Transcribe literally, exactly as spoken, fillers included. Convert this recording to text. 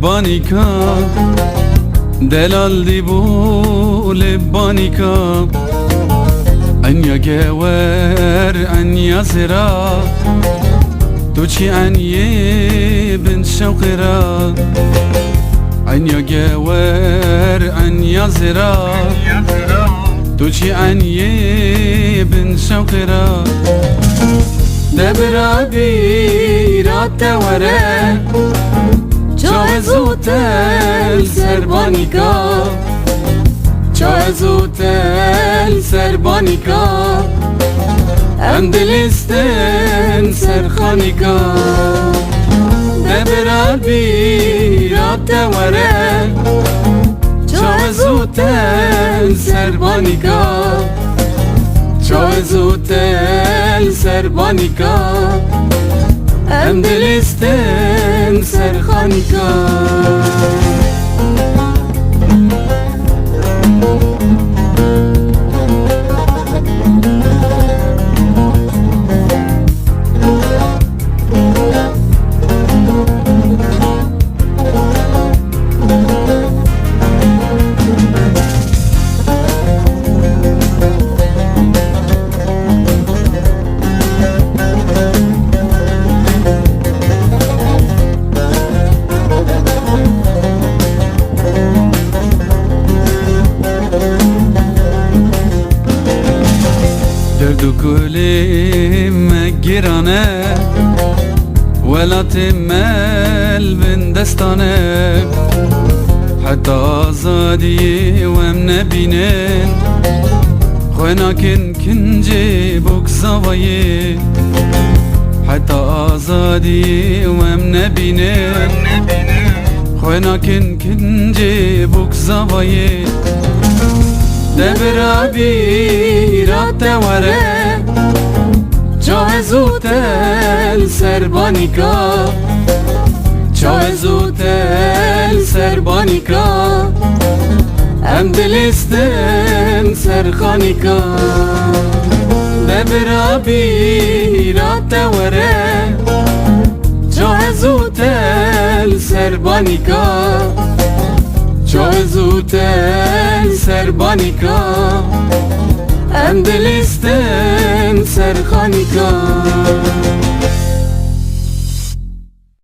Banika, delal dî bû li banika. Enya gewer, enya zira, tu çi enyê bin şewqê ra. Enya gewer, enya zira, tu çi enyê bin şewqê ra. De bira bîra te were, çawe zû te li ser banika. Çawe zû te li ser banika, em dilîstin ser xanika. De bira bîra te were, çawe zû te li ser banika. Çawe zû te li ser banika, em dilîstin ser xanika. Derd û kulê me giran e, welatê me li bin destan e. Heta azadiyê we em nebînin, xwe nakin kincê bok zavayê. Heta azadiyê we em nebînin, xwe nakin kincê bok zavayê. De bira bîra te were, çawe zû te li ser banika. Çawe zû te li ser banika, em dilîstin ser xanika. De bira bîra te were, çawe zû te li ser banika. Çawe zû te li ser banika, em dilîstin ser xanika.